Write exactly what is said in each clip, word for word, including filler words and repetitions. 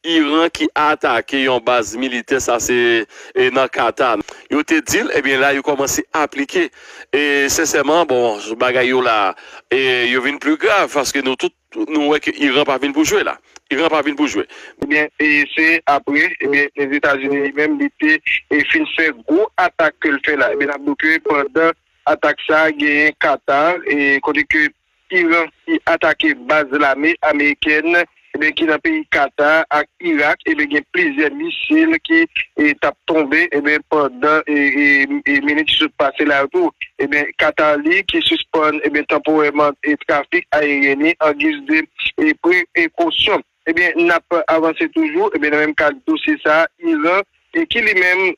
Iran ki atake yon baz militè, sa se e, nan Kata. Yo te di l, ebyen la, yo kòmanse aplike. E sensèman, bon, bagay yo la, e, yo vin pli grav, paske nou tout, nou wè ke Iran pa vin pou jwe la. Iran pa vin pou jwe. Ebyen, e se apre, ebyen, Lèzetazini li menm, li te e, fin fè gwo atak ke l fè la. Ebyen, n ap di w ke pandan atak sa a, genyen Kata, e kote ke Iran ki atake baz lame amerikèn, ebyen, ki nan peyi Kata ak Irak, ebyen, gen plizyè misil ki e, t ap tonbe, ebyen, pandan e, e, e, minit ki sot pase la yo tou. Ebyen, Kata li ki sispann, ebyen, tanporèman e, trafik ayeryen li an giz de e, prekosyon. Ebyen, n ap avanse toujou, ebyen, nan menm kad dosye sa a, Iran e ki li menm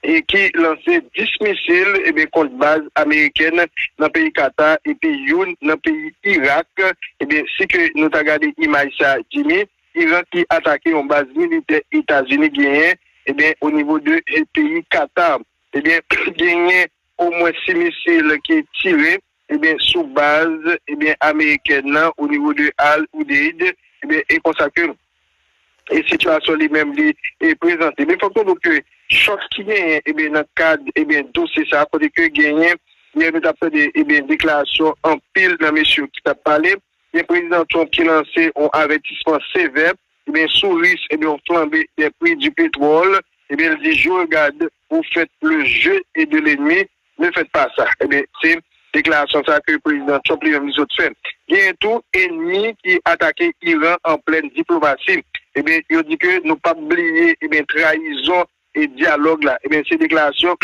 e ki lanse dis misil, ebyen, kont baz amerikèn nan peyi Kata epi youn nan peyi Irak. Ebyen, si ke nou ta gade imaj sa, Jimmy, Iran ki atake yon baz militè Etazini genyen, ebyen, o nivo de, e, peyi Kata. Ebyen, genyen omwen sis misil ki tire, ebyen, sou baz, ebyen, amerikèn nan, o nivo de Al Udeid, ebyen, e konsa ke e sitiyasyon li menm li e prezante. Men fòk nou di ke chòk ki genyen, ebyen, nan kad, ebyen, dosye sa, kote ke genyen, yè nou t ap tande, ebyen, deklarasyon anpil nan mesye yo ki t ap pale. Gen Prezidan Trump ki lanse yon avètisman sevè, ebyen, sou risk, ebyen, yon flanbe des prix du pétrole. Ebyen, li di, je regarde, vous faites le jeu et de l'ennemi, ne faites pas ça. Ebyen, se deklarasyon sa ke Prezidan Trump li menm li sot fè. Genyen tou enmi ki atake Iran an plèn diplomasi. Ebyen, yo di ke nou p ap bliye, ebyen, trayizon e dyalòg la. Ebyen, se deklarasyon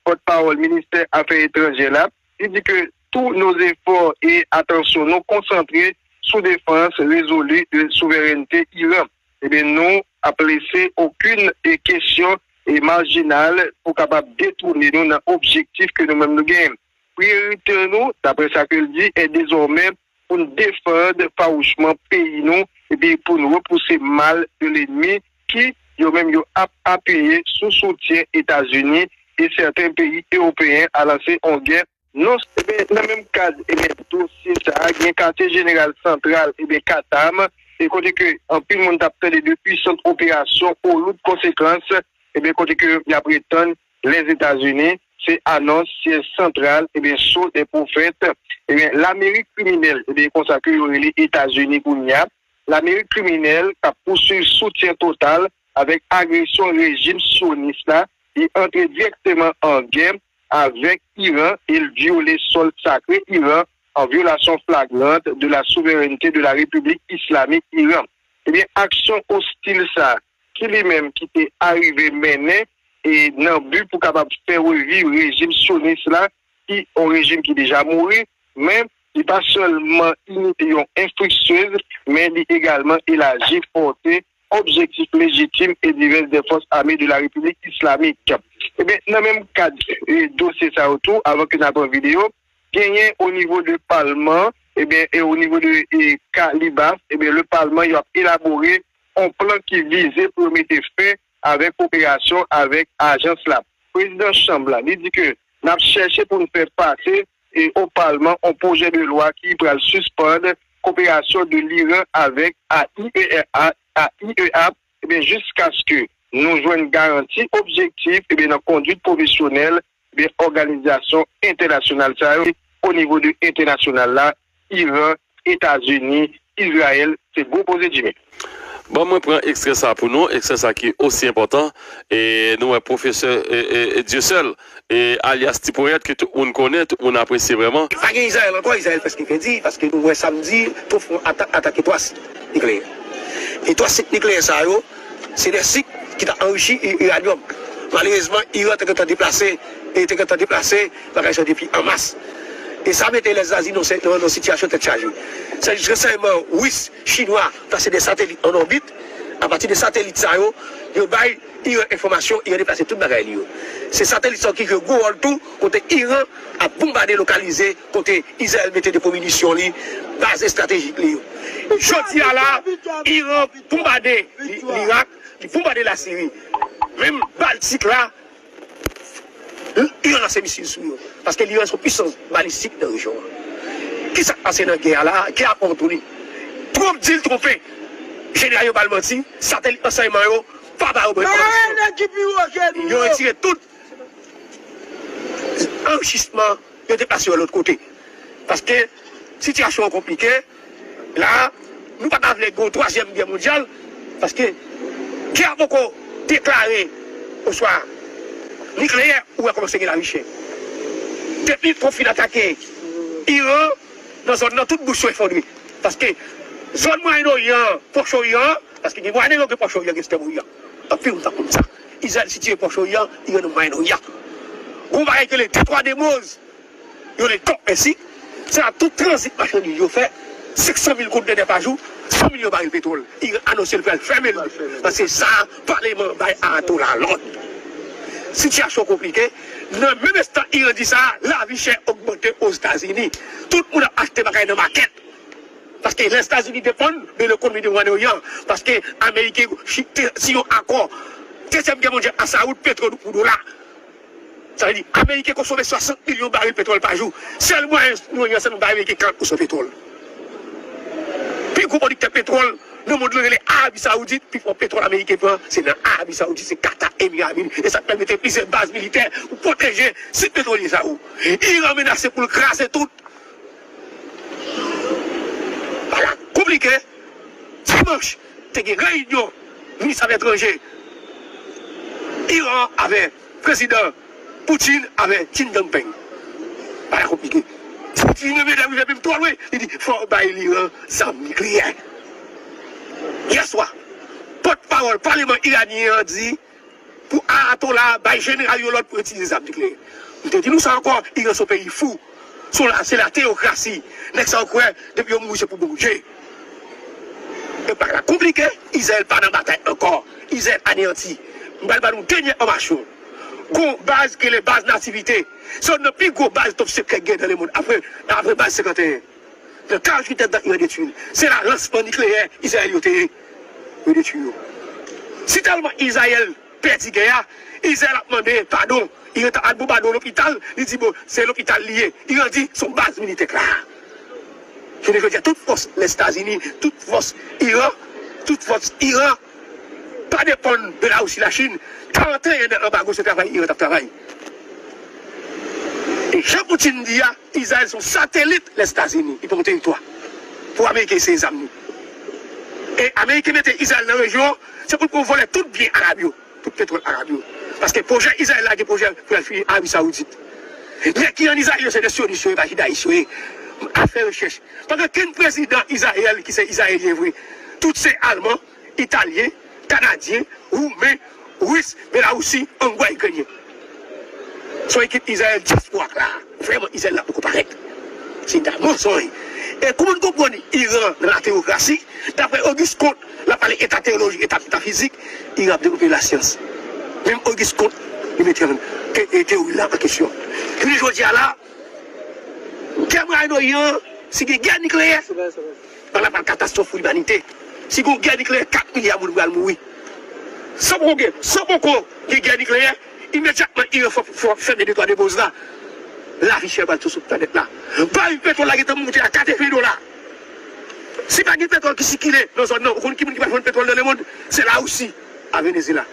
pòtpawòl ministè afè etranjè la. Li di ke tous nos efforts et attention, nous concentrer sous défense résolue de souveraineté Iran. Ebyen, nou ap lese okenn e kesyon e majinal pou kapab detounen nou nan objektif ke nou menm nou genyen. Priyorite nou, daprè sa ke l di, est désormais pou n defann fawouchman peyi nou, epi pou n repouse mal de l'ennemi ki, yo menm, yo ap apiye sou soutyen Etazini e sèten peyi ewopeyen a lanse yon gè non. Ebyen, nan menm kad, ebyen, dosye sa a, gen katye jeneral santral, ebyen, Katam, e kote ke anpil moun t ap tande de pwisant operasyon o loud konsekans, ebyen, kote ke y ap ret tann Lèzetazini, se anons syèj santral, ebyen, Sceaux des Prophètes, ebyen, Lameri kriminèl, ebyen, konsa ke yo rele Etazini kounye a, Lameri kriminèl k ap pouswiv soutyen total avèk agresyon rejim syonis la, li antre dirèkteman an gè avèk Iran e l vyole sòl sakre Iran en violation flagrante de la souveraineté de la République islamique Iran. Ebyen, aksyon ostil sa a, ki li menm ki te arive mennen e nan bi pou kapab fè reviv rejim syonis la, ki yon rejim ki deja mouri, men li pa sèlman imite yon enstriksyon, men li egalman elaji pòte objektif lejitim e divès des forces armées de la République islamique. Ebyen, nan menm kad e, dosye sa yo tou, avan ke n a pran videyo, genyen o nivo de palman, ebyen, e o nivo de e, Kalibaf, ebyen, le palman yo ap elabore yon plan ki vize pou yo mete fen avèk koperasyon avèk ajans la. Prezidan chanm la, li di ke n ap chèche pou n fè pase e o palman yon pwojè de lwa ki pral sispann koperasyon de Liran avèk A I E A, A I E A, ebyen, jiskaske nou jwenn garanti objektif, ebyen, nan kondwit pwofesyonèl, ebyen, òganizasyon entènasyonal sa yo, o nivo de entènasyonal la, Iran, Etazini, Izrayèl, se gwo poze, Jimmy. Bon, mwen pran ekstrè sa pou nou, ekstrè sa ki osi enpòtan. E nou wè pwofesè e, e, e Dieuseul, e alyas Ti Ponyèt, ke tout moun konnen, tout moun apresye vrèman. Pa gen Izrayèl ankò, Izrayèl prèske pèdi, paske nou wè samdi, Trump fè yon atak, atake twa sit nikleyè. E twa sit nikleyè sa yo, se de sit ki ta anrichi i- iranyòm. Malerezman, Iran te gentan deplase, e te gentan deplase bagay sa yo depi an mas. E sa mete Lèzetazini nan se- nan nan sitiyasyon tèt chaje. Sèvis ransèyman ris, chinwa, plase de satelit an òbit. Apati de satelit sa yo, yo bay Iran enfòmasyon, Iran deplase tout bagay li yo. Se satelit sa yo ki jwe gwo wòl tou, kote Iran ap bonbade lokalize, kote Izrayèl mete depo minisyon li, baz estratejik li yo. Jodi a la, Iran bonbade Li- Lirak, li bonbade Lasiri. Menm Baltik la, Iran lanse misil sou yo. Paske Liran se yon pwisans balistik nan rejyon an. Kisa k pase nan gè a la? Gè a pran touni. Trump di l twonpe. Jeneral yo ba l manti, satelit ransèyman yo pa ba yo bon enfòmasyon. Yo retire tout anrichisman, yo deplase yo lòt kote. Paske sitiyasyon an konplike. La, nou pa ta vle gen yon twazyèm gè mondyal, paske gè a poko deklare, oswa nikleyè, ou wè kòmanse gen lavi chè. Depi Twonp fin atake Iran, nan zòn nan, tout bous yo efondre. Paske zòn Mwayen Oryan, Pwòch Oryan, paske gen Mwayen Oryan, gen Pwòch Oryan, gen Ekstrèm Oryan. Anpil moun pa konn sa. Izrayèl sitiye Pwòch Oryan, Iran nan Mwayen Oryan. Gon bagay ki rele Detwa Demoz, yo rele Gòf Pèsik. Se la tout tranzit machandiz yo fè, senk san mil kontènè pa jou, san milyon baril petwòl. Iran anonse l pral fèmen l, paske sa, palman an bay Ayatollah lòd. Sitiyasyon konplike. Nan menm enstan Iran di sa, lavi chè ogmante Ozetazini. Tout moun ap achte bagay nan makèt. Paske Lèzetazini depann de lekonomi de Mwayen Oryan. Paske Ameriken chite si yon akò. Dezyèm gè mondyal a sa wout, petwòl pou dola. Sa vle di, Ameriken konsome swasant milyon baril petwòl pa jou. Sèl mwayen nou gen, se nou bay Ameriken karant pousan petwòl. Pi gwo pwodiktè petwòl nan mond lan rele Arabi Sawoudit, pi fò petwòl Ameriken pran, se nan Arabi Sawoudit, se Kata, Emira Arabi Ini. E sa k pèmete plizyè baz militè pou pwoteje sit petwolye sa yo. Iran menase pou l kraze tout. Bagay la konplike. Dimanch, te gen reyinyon minis afè etranjè Iran avè prezidan Putin avè Xi Jinping. Bagay la konplike. Putin renmen lè rive menm twò lwen, li di fò bay Iran zam nikleyè. Yèswa, pòtpawòl palman iranyen an di pou Ayatollah bay jeneral yo lòd pou retire zam nikleyè. M te di nou sa ankò, Iran se yon peyi fou. Se la, se la teyokrasi. Nèg sa yo kwè, depi yo mouri, se pou Bondye. E bagay la konplike, Izrayèl pa nan batay ankò. Izrayèl aneyanti. M pral ba nou dènye enfòmasyon. Gon baz ki rele baz Nativite. Se youn nan pi gwo baz top secret gen nan lemonn. Apre, apre baz senkanteyen. Nan karanntuit èdtan, Iran detwi l. Se la lansman nikleyè Izrayèl yo te ye. Yo detwi yo. Si tèlman Izrayèl pèdi gè a, Izrayèl ap mande padon. Iran ta al bonbade yon lopital, li di, bon, se lopital li ye. Iran di, se yon baz militè k la. Jounen jodi a, tout fòs Lèzetazini, tout fòs Iran, tout fòs Iran pa depann de Larisi, Lachin. Karanteyen nan anbago, se travay Iran t ap travay. E jan Putin di a, Izrayèl se yon satelit Lèzetazini, li pa yon teritwa. Pou Ameriken eseye zam li. E Ameriken mete Izrayèl nan rejyon an, se pou l pran vòlè tout byen Arab yo, tout petwòl Arab yo. Paske pwojè Izrayèl la gen pwojè pou l al fini Arabi Sawoudit. Nèg ki ann Izrayèl yo se de syonis yo ye, pa jidayis yo ye. Al fè rechèch. Pa gen okenn prezidan Izrayèl ki se Izrayelyen vre. Tout se Alman, Italyen, Kanadyen, Woumen, Ris, Belarisi, Angwè, Ikrenyen. Se yon ekip Izrayèl dyaspora k la. Vrèman, Izrayèl la poko parèt. Se ta mansonj. E kòman n konprann Iran nan la teyokrasi? Daprè Auguste Comte, l ap pale eta teyoloji, eta metafizik, Iran ap devlope lasyans. Menm Auguste Comte, li mete an, e, e, teyori la an kesyon. Jounen jodi a la, gè Mwayen Oryan, si gen gè nikleyè, bagay la pral katastwòf pou limanite. Si gon gè nikleyè, kat milya moun pral mouri. San poko gen, san poko gen gè nikleyè, imedyatman Iran fò, fò fèmen Detwa Demòz la. Lavi chè pral tou sou planèt la. Baril petwòl la gentan monte a katreven dola. Si pa gen petwòl ki sikile nan zòn nan, ou konn ki moun ki pral jwenn petwòl nan lemonn? Se Larisi a Venezyela.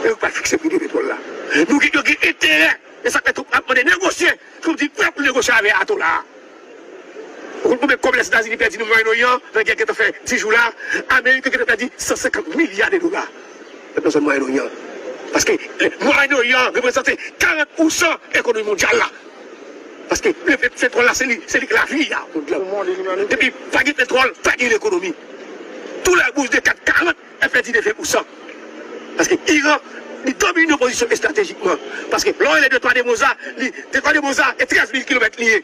E yo k pral fikse pri de petwòl la. Nou gen, yo gen enterè. E sa k fè Trump ap mande negosye. Trump di prè pou negosye avè Ayatollah. Ou konn konbyen kòb Lèzetazini pèdi nan Mwayen Oryan, nan gè gentan fè dis jou la? Ameriken gentan pèdi san senkant milya de dola nan zòn Mwayen Oryan. Paske, eh, Mwayen Oryan reprezante karant pousan ekonomi mondyal la. Paske le pet-, petwòl la, se li, se li k lavi a mond lan. Depi pa gen petwòl, pa gen lekonomi. Tou lè bouz de kat karant, F L T de ven pousan. Paske Iran, li domine yon pozisyon estratejikman. Paske lè w rele Detwa Demòz la, li, Detwa Demòz la, e trèz mil kilomèt li ye.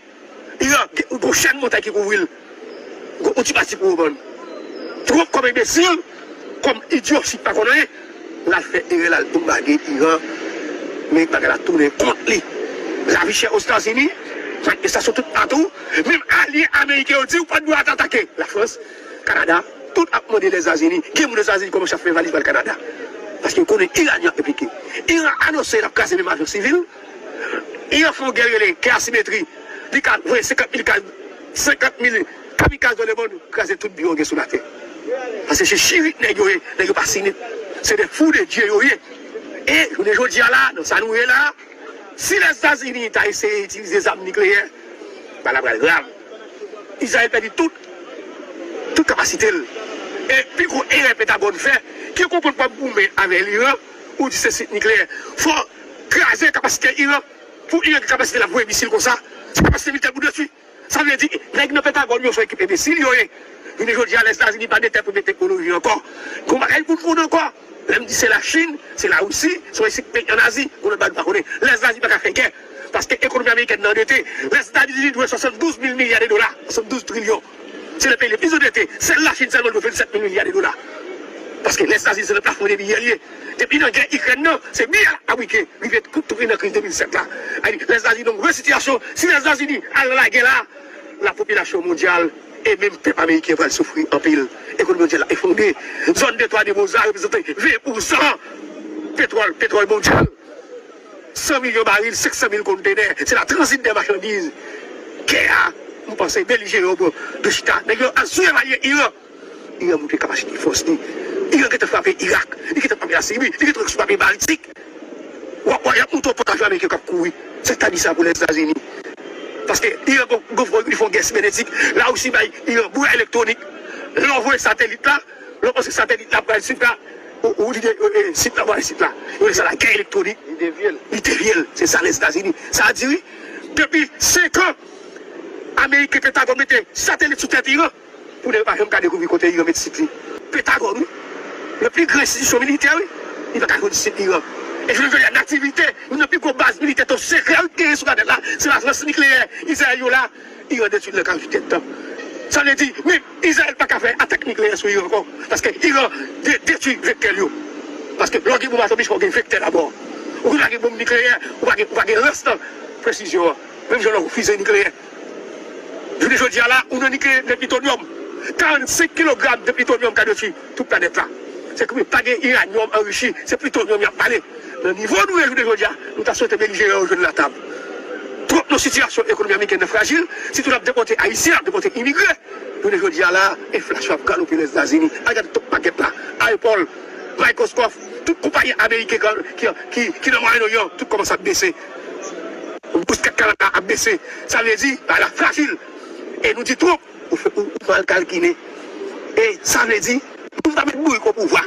Iran, gen, gon chèn montay ki kouvri l. Gon, yon ti pati pou yo ban. Trump kòm enbesil, kòm idyo, si pa konn anyen, l al fè erè, l al bonbade Iran, men bagay la tounen kont li. Lavi chè Ozetazini, manifestasyon tout patou, menm alye ameriken yo di ou pa t dwe atake. Lafrans, Kanada, tout ap mande Lèzetazini, gen moun Lèzetazini kòmanse ap fè valiz pral Kanada. Paske yo konnen Iran ap replike. Iran anonse l ap kraze menm avyon sivil. Iran fè yon gè rele gè asimetri. Li ka voye senkant mil ka-, senkant mil kamikaz nan lemonn, kraze tout bidon gen sou latè. Paske se chirit nèg yo ye, nèg yo pa sinit. Se de fou de dye yo ye. E jounen jodi a la, nan sa nou ye la, si Lèzetazini ta eseye itilize zam nikleyè, bagay la pral grav. Izrayèl pèdi tout, tout kapasite l. E pi gwo erè Pentagòn fè, ki konprann p ap goumen avè Liran, ou di se sit nikleyè. Fò kraze kapasite Iran, pou Iran gen kapasite l ap voye misil konsa. Se kapasite militè pou detwi. Sa vle di, nèg nan Pentagòn yo se yon ekip enbesil yo ye. Jounen jodi a, Lèzetazini pa detèpwime teknoloji ankò. Gon bagay pou n konnen ankò. Lè m di se Lachin, se Larisi, se yon ekip peyi ann Azi, gon lòt bagay nou pa konnen. Lèzetazini pa ka fè gè. Paske ekonomi amerikèn nan andete. Lèzetazini dwe swasanndouz mil milya de dola, swasanndouz trilyon. Se le peyi le plis andete. Sèl Lachin sèlman dwe vennsèt mil milya de dola. Paske Lèzetazini se nan plafon de biyè l ye. Depi nan gè Ikrèn nan, se biyè l ap fabrike. Rive tou, tou nan kriz de mil sèt la. Lèzetazini donk vre sitiyasyon. Si Lèzetazini al nan lagè la, lapopilasyon mondyal e menm pèp ameriken pral soufri anpil. Ekonomi mondyal la efondre. Zòn detwa de Mozak reprezante ven pousan petwòl, petwòl mondyal. San milyon baril, senk san mil kontenè. Se la tranzit de machandiz. Gè a, m panse belijeran yo dwe chita. Nèg yo al sou-evalye Iran. Iran montre kapasite fòs li. Iran gentan frape Irak. Li gentan frape Lasiri. Li gentan sou frape Baltik. W ap wè y ap monte yon pòt avyon ameriken k ap kouri. Sètadi sa pou Lèzetazini. Paske Iran gon, gon, li fè yon gè sibenetik. Larisi bay Iran bwè elektwonik. Lè w voye satelit la, lè w panse satelit la pral swiv la, ou, ou di de, e, e, sit la, voye sit la. Yo rele sa lagè elektwonik. Li devye l. Li devye l. Se sa Lèzetazini. Sa a di wi, depi senk an, Ameriken Pentagòn mete satelit sou tèt Iran. Pou nèg yo pa janm ka dekouvri kote Iran met sit li. Pentagòn, wi. Le pli gran enstitisyon militè, wi. Li pa ka jwenn sit Iran. E jounen jodi a, n aktivite, youn nan pi gwo baz militè top sekrè, wi, ki genyen sou planèt la, se lajans nikleyè Izrayèl yo la, Iran detwi l nan karant uit èdtan. Sa vle di, menm Izrayèl pa ka fè atak nikleyè sou Iran ankò. Paske Iran de-, detwi vektè l yo. Paske lè w gen bonm atomik, fò w gen vektè dabò. Ou pa gen bonm nikleyè, ou pa gen, ou pa gen lans nan presizyon an. Menm jan lè w gen fize nikleyè. Jounen jodi a la, ou nan nikleyè de plitonyòm. Karannsenk kilogram de plitonyòm ka detwi tout planèt la. Se ke pa gen iranyòm anrichi, se plitonyòm y ap pale. Nan nivo nou ye jounen jodi a, nou ta swete belijeran yo jwenn latab. Twòp nan sitiyasyon ekonomi amerikèn nan frajil, sitou l ap depòte Ayisyen, l ap depòte imigre. Jounen jodi a la, enflasyon ap galope Lèzetazini. Al gade tout pakèt la. Apple, Microsoft, tout konpayi ameriken ki, ki, ki, ki nan Mwayen Oryan, tout kòmanse ap bese. Bours kat Kanada ap bese. Sa vle di, bagay la frajil. E nou di Trump, ou, fè- ou, ou mal kalkile. E sa vle di, nou pa met bourik o pouvwa.